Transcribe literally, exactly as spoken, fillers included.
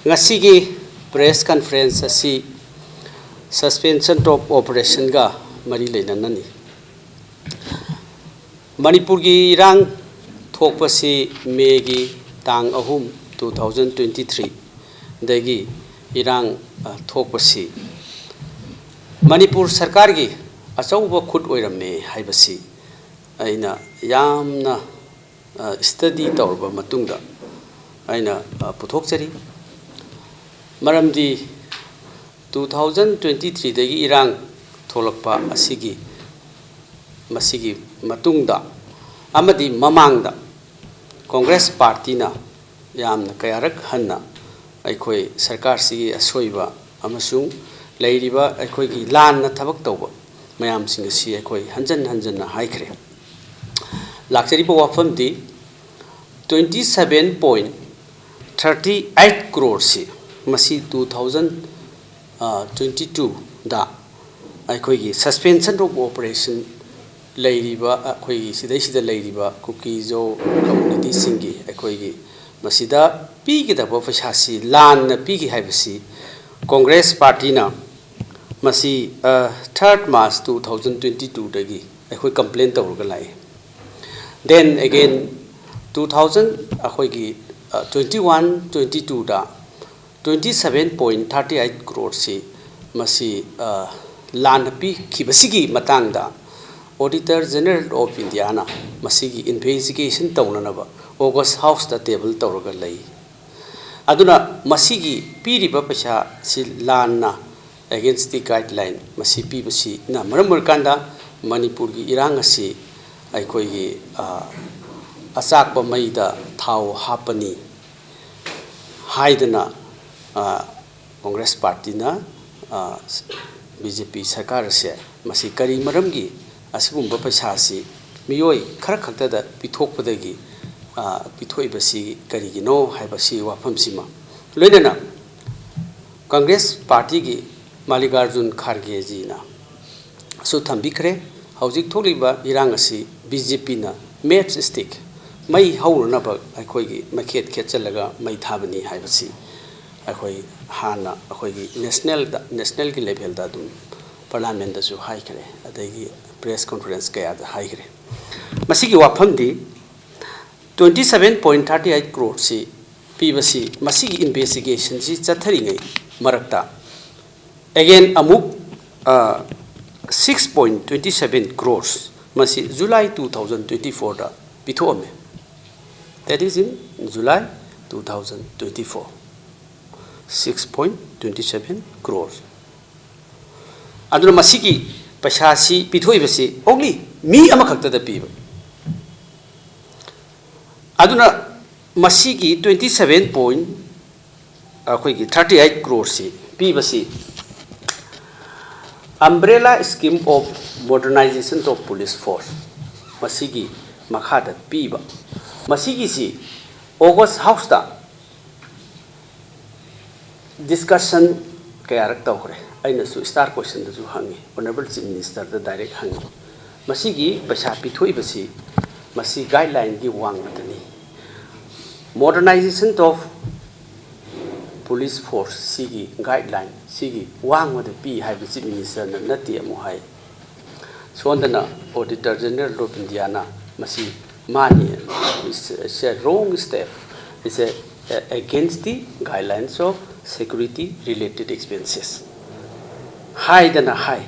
ꯉꯁꯤꯒꯤ press conference ꯑꯁꯤ suspension of operationꯒ ꯃꯔꯤ ꯂꯩꯅꯅꯅꯤ꯫ ꯃꯅꯤꯄꯨꯔꯒꯤ ꯏꯔꯥꯡ ꯊꯣꯛꯄꯁꯤ ꯃꯦꯒꯤ ꯇꯥꯡ ꯑꯍꯨꯝ, two thousand twenty threeꯗꯒꯤ ꯏꯔꯥꯡ, ꯑ, ꯊꯣꯛꯄꯁꯤ ꯃꯅꯤꯄꯨꯔ ꯁꯔꯀꯥꯔꯒꯤ ꯑꯆꯧꯕ ꯈꯨꯠ ꯑꯣꯏꯔꯝꯃꯦ ꯍꯥꯏꯕꯁꯤ ꯑꯩꯅ ꯌꯥꯝꯅ, ꯑ, study ꯇꯧꯔꯕ ꯃꯇꯨꯡꯗ ꯑꯩꯅ, ꯑ, ꯄꯨꯊꯣꯛꯆꯔꯤ꯫ ꯃꯔꯝꯗꯤ two thousand twenty threeꯗꯒꯤ ꯏꯔꯥꯡ ꯊꯣꯛꯂꯛꯄ ꯑꯁꯤꯒꯤ, ꯃꯁꯤꯒꯤ ꯃꯇꯨꯡꯗ ꯑꯃꯗꯤ ꯃꯃꯥꯡꯗ ꯀꯣꯡꯒ꯭ꯔꯦꯁ ꯄꯥꯔꯇꯤꯅ ꯌꯥꯝꯅ ꯀꯌꯥꯔꯛ ꯍꯟꯅ ꯑꯩꯈꯣꯏ ꯁꯔꯀꯥꯔꯁꯤꯒꯤ ꯑꯁꯣꯏꯕ ꯑꯃꯁꯨꯡ ꯂꯩꯔꯤꯕ ꯑꯩꯈꯣꯏꯒꯤ ꯂꯥꯟꯅ ꯊꯕꯛ ꯇꯧꯕ ꯃꯌꯥꯝꯁꯤꯡ ꯑꯁꯤ ꯑꯩꯈꯣꯏ ꯍꯟꯖꯟ ꯍꯟꯖꯟꯅ ꯍꯥꯏꯈ꯭ꯔꯦ꯫ ꯂꯥꯛꯆꯔꯤꯕ ꯋꯥꯐꯝꯗꯤ twenty seven point thirty eight crore ꯁꯤ ꯃꯁꯤ two thousand twenty twoꯗ ꯑꯩꯈꯣꯏꯒꯤ suspension of operation ꯂꯩꯔꯤꯕ, ꯑꯩꯈꯣꯏꯒꯤ ꯁꯤꯗꯩꯁꯤꯗ ꯂꯩꯔꯤꯕ ꯀꯨꯀꯤ ꯖꯣ communityꯁꯤꯡꯒꯤ ꯑꯩꯈꯣꯏꯒꯤ ꯃꯁꯤꯗ ꯄꯤꯒꯗꯕ ꯄꯩꯁꯥꯁꯤ ꯂꯥꯟꯅ ꯄꯤꯈꯤ ꯍꯥꯏꯕꯁꯤ ꯀꯣꯡꯒ꯭ꯔꯦꯁ ꯄꯥꯔꯇꯤꯅ ꯃꯁꯤ, ꯑ, third March two thousand twenty twoꯗꯒꯤ ꯑꯩꯈꯣꯏ complain ꯇꯧꯔꯒ ꯂꯥꯛꯏ꯫ Then again two thousand, ꯑꯩꯈꯣꯏꯒꯤ, ꯑ, twenty one twenty twoꯗ twenty seven point thirty eight crore ꯁꯤ ꯃꯁꯤ, ꯑ, ꯂꯥꯟꯅ ꯄꯤꯈꯤꯕꯁꯤꯒꯤ ꯃꯇꯥꯡꯗ Auditor General of Indiaꯅ ꯃꯁꯤꯒꯤ investigation ꯇꯧꯅꯅꯕ August Houseꯇ table ꯇꯧꯔꯒ ꯂꯩ꯫ ꯑꯗꯨꯅ ꯃꯁꯤꯒꯤ ꯄꯤꯔꯤꯕ ꯄꯩꯁꯥꯁꯤ ꯂꯥꯟꯅ against the guideline ꯃꯁꯤ ꯄꯤꯕꯁꯤꯅ ꯃꯔꯝ ꯑꯣꯏꯔꯀꯥꯟꯗ ꯃꯅꯤꯄꯨꯔꯒꯤ ꯏꯔꯥꯡ ꯑꯁꯤ ꯑꯩꯈꯣꯏꯒꯤ, ꯑ, ꯑꯆꯥꯛꯄ ꯃꯩꯗ ꯊꯥꯎ ꯍꯥꯞꯄꯅꯤ ꯍꯥꯏꯗꯅ, ꯑ, ꯀꯣꯡꯒ꯭ꯔꯦꯁ ꯄꯥꯔꯇꯤꯅ, ꯑ, ꯕꯤ ꯖꯦ ꯄꯤ ꯁꯔꯀꯥꯔ ꯑꯁꯦ ꯃꯁꯤ ꯀꯔꯤ ꯃꯔꯝꯒꯤ ꯑꯁꯤꯒꯨꯝꯕ ꯄꯩꯁꯥꯁꯤ ꯃꯤꯑꯣꯏ ꯈꯔ ꯈꯛꯇꯗ ꯄꯤꯊꯣꯛꯄꯗꯒꯤ, ꯑ, ꯄꯤꯊꯣꯛꯏꯕꯁꯤ ꯀꯔꯤꯒꯤꯅꯣ ꯍꯥꯏꯕꯁꯤ ꯋꯥꯐꯝꯁꯤꯃ ꯂꯣꯏꯅꯅ ꯀꯪꯒ꯭ꯔꯦꯁ ꯄꯥꯔꯇꯤꯒꯤ ꯃꯜꯂꯤꯀꯥꯔꯖꯨꯟ ꯈꯥꯔꯒꯦꯖꯤꯅꯁꯨ ꯊꯝꯕꯤꯈ꯭ꯔꯦ꯫ ꯍꯧꯖꯤꯛ ꯊꯣꯛꯂꯤꯕ ꯏꯔꯥꯡ ꯑꯁꯤ ꯕꯤ ꯖꯦ ꯄꯤꯅ match stick, ꯃꯩ ꯍꯧꯅꯅꯕ ꯑꯩꯈꯣꯏꯒꯤ ꯃꯩꯈꯦꯠ ꯈꯦꯠꯆꯜꯂꯒ ꯃꯩ ꯊꯥꯕꯅꯤ ꯍꯥꯏꯕꯁꯤ ꯑꯩꯈꯣꯏ ꯍꯥꯟꯅ ꯑꯩꯈꯣꯏꯒꯤ ꯅꯦꯁꯅꯦꯜꯗ, ꯅꯦꯁꯅꯦꯜꯒꯤ ꯂꯦꯚꯦꯜꯗ ꯑꯗꯨꯝ ꯄꯥꯔꯂꯥꯃꯦꯟꯗꯁꯨ ꯍꯥꯏꯈ꯭ꯔꯦ, ꯑꯗꯒꯤ ꯄ꯭ꯔꯦꯁ ꯀꯣꯟꯐꯔꯦꯟꯁ ꯀꯌꯥꯗ ꯍꯥꯏꯈ꯭ꯔꯦ꯫ ꯃꯁꯤꯒꯤ ꯋꯥꯐꯝꯗꯤ twenty seven point thirty eight crore ꯁꯤ ꯄꯤꯕꯁꯤ, ꯃꯁꯤꯒꯤ ꯏꯟꯚꯦꯁꯇꯤꯒꯦꯁꯟꯁꯤ ꯆꯠꯊꯔꯤꯉꯩ ꯃꯔꯛꯇ again ꯑꯃꯨꯛ six point twenty seven crores ꯃꯁꯤ July two thousand twenty fourꯗ ꯄꯤꯊꯣꯛꯑꯝꯃꯦ꯫ That is in July two thousand twenty four, six point twenty seven crores꯫ ꯑꯗꯨꯅ ꯃꯁꯤꯒꯤ ꯄꯩꯁꯥꯁꯤ ꯄꯤꯊꯣꯛꯏꯕꯁꯤ only ꯃꯤ ꯑꯃꯈꯛꯇꯗ ꯄꯤꯕ꯫ ꯑꯗꯨꯅ ꯃꯁꯤꯒꯤ twenty seven point, ꯑꯩꯈꯣꯏꯒꯤ thirty eight crore ꯁꯤ ꯄꯤꯕꯁꯤ Umbrella Scheme of Modernization of Police Force, ꯃꯁꯤꯒꯤ ꯃꯈꯥꯗ ꯄꯤꯕ꯫ ꯃꯁꯤꯒꯤꯁꯤ August Houseꯇ discussion ꯀꯌꯥꯔꯛ ꯇꯧꯈ꯭ꯔꯦ꯫ ꯑꯩꯅꯁꯨ star questionꯗꯁꯨ ꯍꯪꯉꯤ, Honourable Chief Ministerꯗ direct ꯍꯪꯉꯤ꯫ ꯃꯁꯤꯒꯤ ꯄꯩꯁꯥ ꯄꯤꯊꯣꯛꯏꯕꯁꯤ ꯃꯁꯤ guidelineꯒꯤ ꯋꯥꯡꯃꯗꯅꯤ꯫ Modernization of Police Force ꯁꯤꯒꯤ guideline ꯁꯤꯒꯤ ꯋꯥꯡꯃꯗ ꯄꯤ ꯍꯥꯏꯕ Chief Ministerꯅ ꯅꯠꯇꯦ ꯑꯃꯨꯛ ꯍꯥꯏ꯫ ꯁꯣꯝꯗꯅ Auditor General of Indiaꯅ ꯃꯁꯤ ꯃꯥꯅꯤ, it's a wrong step, it's a against the guidelines of security related expenses ꯍꯥꯏꯗꯅ ꯍꯥꯏ꯫